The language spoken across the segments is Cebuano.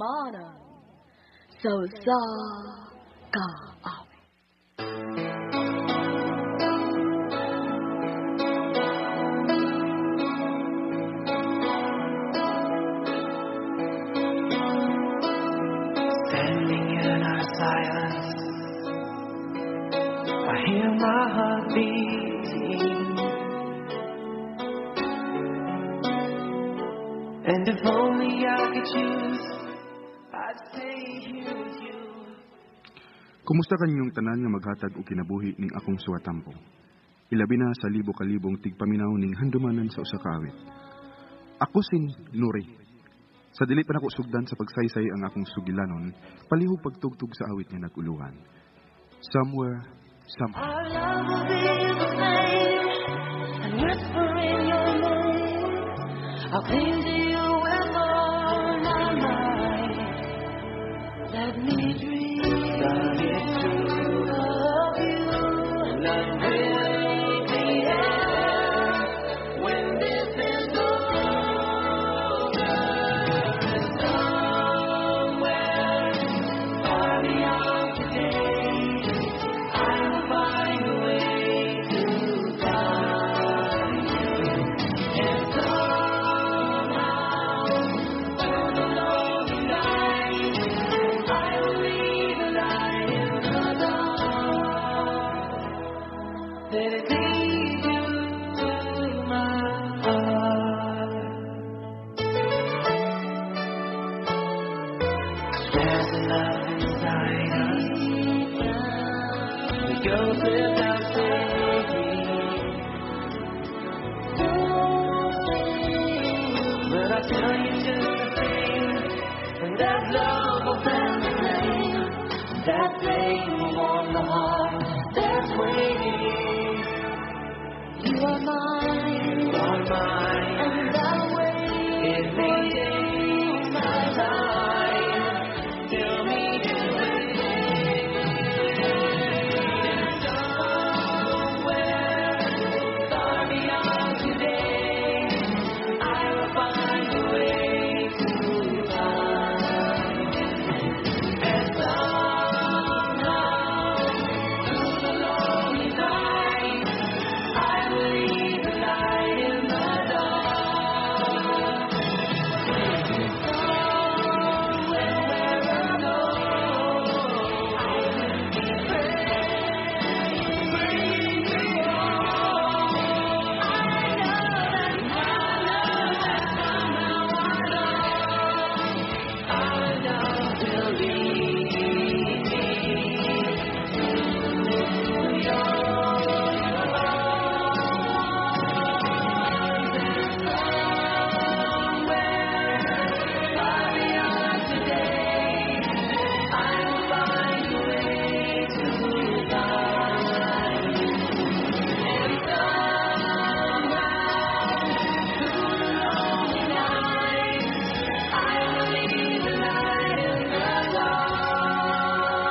Handumanan sa usa ka awit. Standing in our silence, I hear my heart beating. And if only I could choose, I'd stay here with you. Kumusta kanyong tanan nga maghatag og kinabuhi ning akong suwatampo? Ilabi na sa libo-kalibong tigpaminaw ning handumanan sa usa ka awit. Ako si Nuri. Sa dili pa nako sugdan sa pagsaysay ang akong sugilanon, palihog pagtugtog sa awit nga nag-uluhan. Somewhere, somehow. Our love will be the same and whisper in your name. I'll cling to you with all my might. Let me dream But it's true, of you. Love will be there when this is over. Somewhere far beyond today, I will find a way to find you. And somehow, through the lonely night, I will leave a light in the dark. Let it lead you to my heart. There's a love inside us that goes without saying. But I tell you just the same, and that love will fan the flame. That flame will warm the heart that's waiting. You are mine, You are mine. And I'll wait It for may you. Take some time till we do it. Somewhere far beyond today, I will find a way to find you. And somehow, through the lonely night, I will leave the light in the dark. Somewhere alone, I will be praying, praying to you. I know that somehow our love will lead me to your arms. And somewhere far beyond today, I will find a way to find you. And somehow, through the lonely night, I will leave the light in the dark.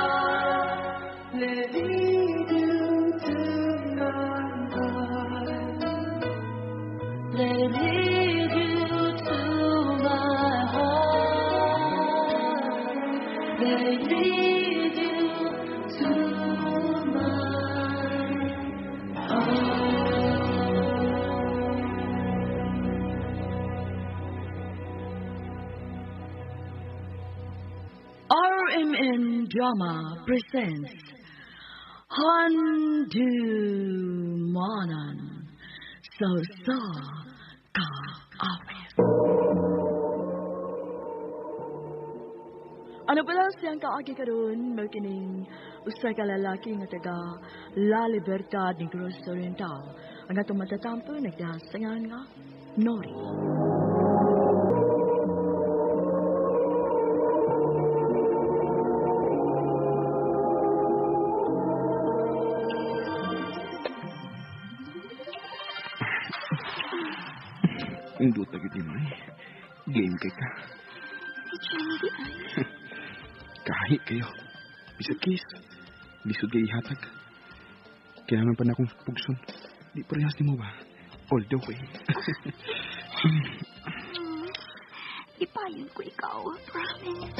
Let it lead you to my heart. Let it lead you to my heart. Let it lead you to my heart. RMN Drama presents Handumanan sa usa ka awit. Ano pala siyang kaagi karon mao kining usa ka lalaki nga taga La Libertad, Negros Oriental. Ang atong matatampo nagdasangan nga Nori. Induta gyud ni May. Game kay ka. Si Jenny di ay. Kahi kayo. Bisag kiss. Lisod kay ihatag. Kailangan pa na akong pugson. Di parehas nimo ba? All the way. Ipayon ko ikaw, promise.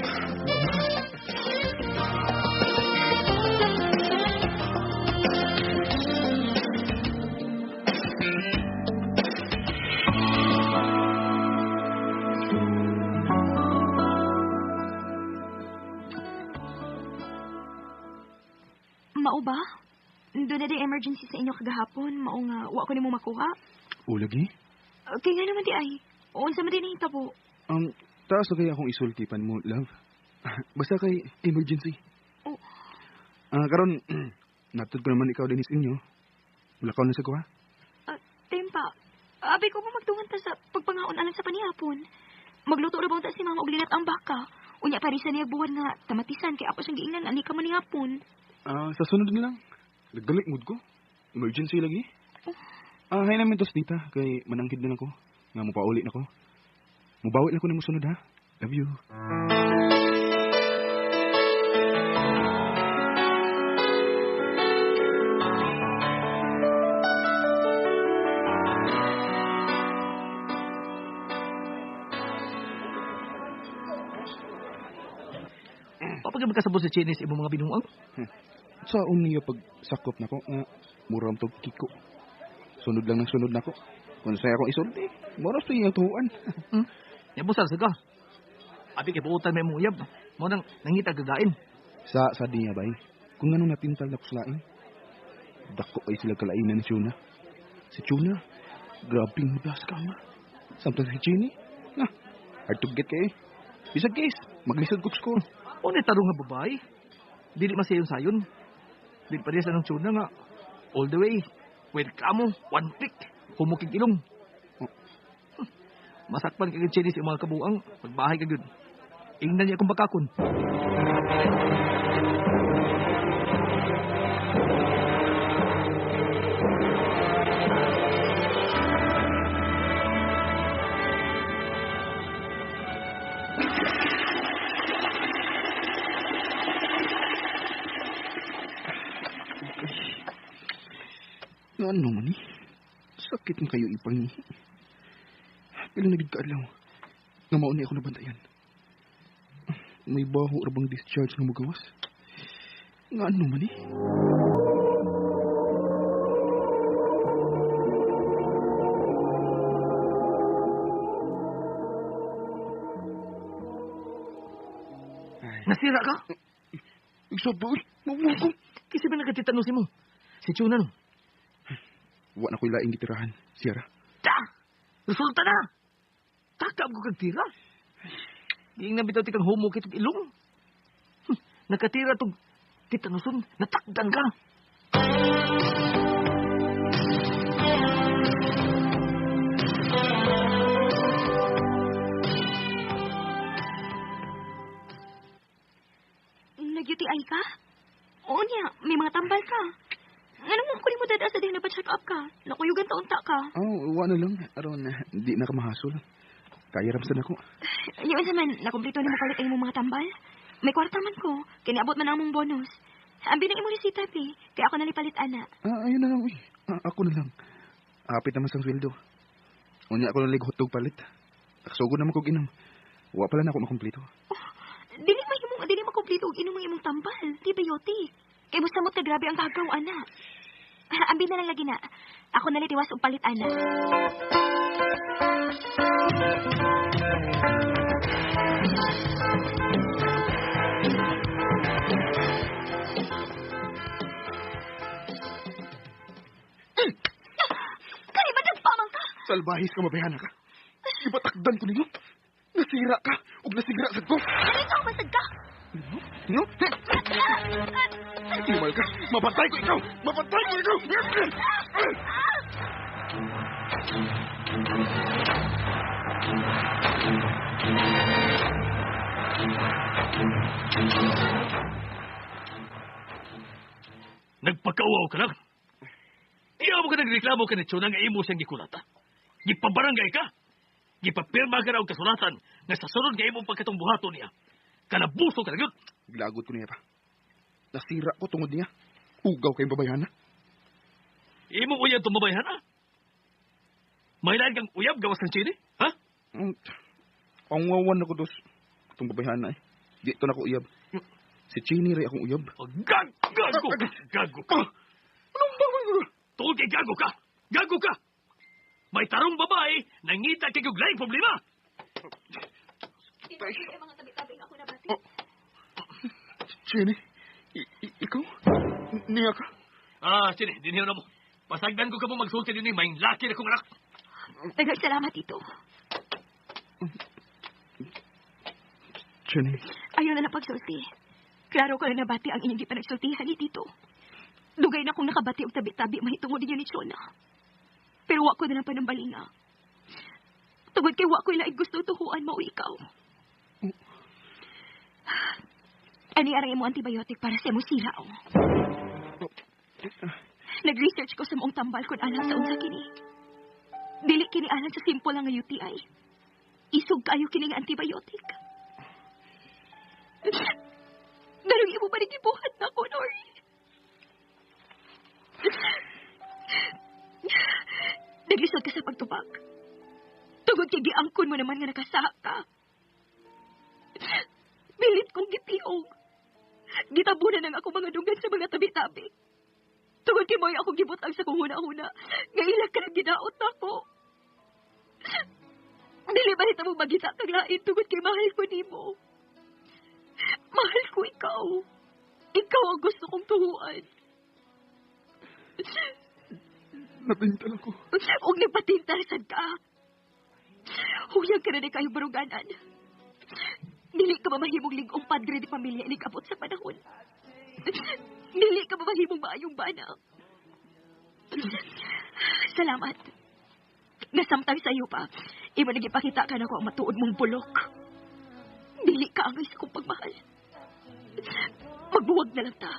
Mao ba? Doon na di emergency sa inyo kagahapon. Mao nga, wa ko nimo makuha. O lagi? Okay nga naman di ay. Unsa man din nahitabo. Taas na kaya akong isultipan mo, love. Basta kay emergency. Oh. Karon, natud ko naman ikaw din sa inyo. Wala ka na sa kuha. Tempa, abi ko ba magtungan ta sa pagpangaon alang sa panihapon? Magluto ra ba unta si mama og linat ang baka? Unya parisa niya buwan nga tamatisan kay ako siyang giingnan ani ka man nihapon. Sa sunod na lang. Nagdalik mood ko. Emergency lagi. Hay namin tos dita kay manangkid na lang ko. Nga mopauli na ko. Mubawi na ko nimo sunod ha. Love you. Papag magkasabot sa Chinese imong mga binuang? Sa niya pagsakop nako nga mura man tog kiko. Sunod lang ng sunod nako. Kung saya akong isulti, mura sa iyang tuhuan. Yabusal sa ka. Abi kay buotan may mong uyab. Mo nang nangita gagain. Sa diya bay. Kung ano natintal na kuslain. Dako ay sila kalainan ni Chuna. Si Chuna, grabing mablas ka ma. Samtang si Chini, na, hard to get kay. Bisag case, maglisod ko score. O ni tarong nga babae. Dili masayon sayon. Dili pa sa nang Chuna nga. All the way. With kamo, one click. Humukig ilong. Oh. Masakpan kay Chini sa mga kabuang. Pagbahay ka gyud. Ingnan niya akong bakakon. Ano man eh? Sakit man kayo ipang. Pila na gid ka adlaw. Nga mao ni ako nabantayan. May baho ra bang discharge nga mogawas? Nga ano man eh? Nasira ka? Igsob, uy. Mabuhay ko. Kasi ba nagkatitanos mo? Si Chuna no? Wa na ko'y laing gitirahan, Sierra. Ta! Resulta na! Takab ko kag tira. Giing na bitaw ti kang homo kitog ilong. Nakatira tog titanuson, natakdan ka. Nag-UTI ka? Oo niya, may mga tambal ka. Ano mo ko mo dada sa din na pa-check up ka? Nakuyugan taon-ta ka. Oh, wa na lang. Aron, di na ka mahasol. Kaya ramsan ako. Yung isa man, nakumplito ni mo palit ang imong mga tambal. May kwarta man ko. Kiniabot man ang among bonus. Ang binang imong resita, pi. Kaya ako nalipalit, ana. Ayun na lang, uy. Ako na lang. Apit naman sang sweldo. Unya ako lang hotdog palit. Sugod naman kog inom. Wa pala na ako makumplito. Oh, dili makumplito og inom ang imong tambal. Antibiotic. Kay musamot ka grabe ang kagaw, ana. Ambi na lang lagi na. Ako nalitiwas og palit, ana. Kani ba nagpamang ka? Salbahis ka, mabayana ka. Ibatakdan ko ninyo. Nasira ka ug nasigra sad ko. Ikaw masag ka. No? Imal ka. Mapatay ko ikaw. Mapatay ko ikaw. Nagpakauaw ka lang. Iyaw mo ka nagreklamo ka ni Chuna nga imo siyang gikulata. Gipabarangay ka. Gipapirma ka na og kasulatan nga sa sunod nga imong pagkatong buhaton niya. Kalabuso ka na yun. Gilagot ko niya pa. Nasira ko tungod niya. Ugaw kayong babayhana. Imong uyab itong babayhana? May lain kang uyab gawas ng Chini? Ha? Ang wawan ako dos. Itong babayhana eh. Di to na ko uyab. Si Chini ray akong uyab. Oh, gago ka! Gago ka! Anong ba? Tungod kay gago ka! Gago ka! May tarong babae, nangita kay og laing problema. Tito, mga tabi-tabi nga ako nabati. Oh. Chini, ikaw? Niya ka? Ah, sini, dinhiyo na mo. Pasagdan ko ka mo magsulti din may laki na kong anak. Daghang salamat, Tito. Chini, Ayaw na lang pagsulti. Klaro ko na nabati ang inyong gipanagsultihan ni Tito. Dugay na kong nakabati og tabi-tabi mahitungod ninyo ni Chona. Pero wa ko na lang panambalinga. Tungod kay wa ko laing gusto tuhuan mao ikaw. Ani arang imo antibiotic para sa imong sira, oh. Nag-research ko sa maong tambal kung alang sa unsa kini. Dili kini alang sa simple lang nga UTI. Isog kayo kini nga antibiotic. Ganong imo pa rin gibuhat na ko, Nori. Naglisod ka sa pagtubag. Tungod kay giangkon mo naman nga nakasaha ka. Pilit kong gitiog. Gitabunan ang ako mga dunggan sa mga tabi-tabi. Tungod kay mo'y akong gibutang sa kong huna-huna, nga ila ka nang ginaot nako. Dili ba nita mong magita kang lain tungod kay mahal ko nimo? Mahal ko ikaw. Ikaw ang gusto kong tuhuan. Napintal ako. Huwag nagpatintal sad ka. Huyang ka na ni kayo baruganan. Dili ka mamahimong lig-ong padre di pamilya inig abot sa panahon. Dili ka mamahimong maayong bana. Salamat. Nasamtang sa iyo pa, imo nagipakita ka na ko ang matuod mong bulok. Dili ka angay sa kong pagmahal. Magbuwag na lang ta.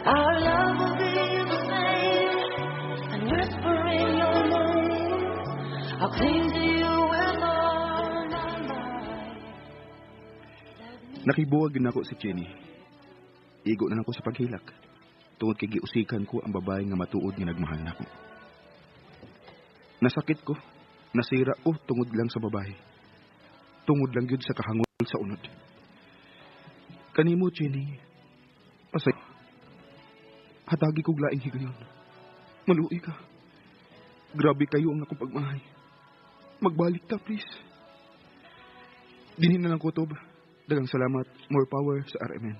Our love will be the same and whispering your name. I'll cling to you with all my might. Nakibuwag na ako si Jenny. Igo na nako sa paghilak. Tungod kay giusikan ko ang babae nga matuod nga nagmahal nako. Nasakit ko, nasira ko tungod lang sa babae. Tungod lang gyud sa kahangol sa unod. Kanimo, Jenny, pasay. Hatagi kog laing higayon. Maluoy ka. Grabe kayo ang akong pagmahay. Magbalik ta, please. Dinhi na lang kutob. Daghang salamat. More power sa RMN.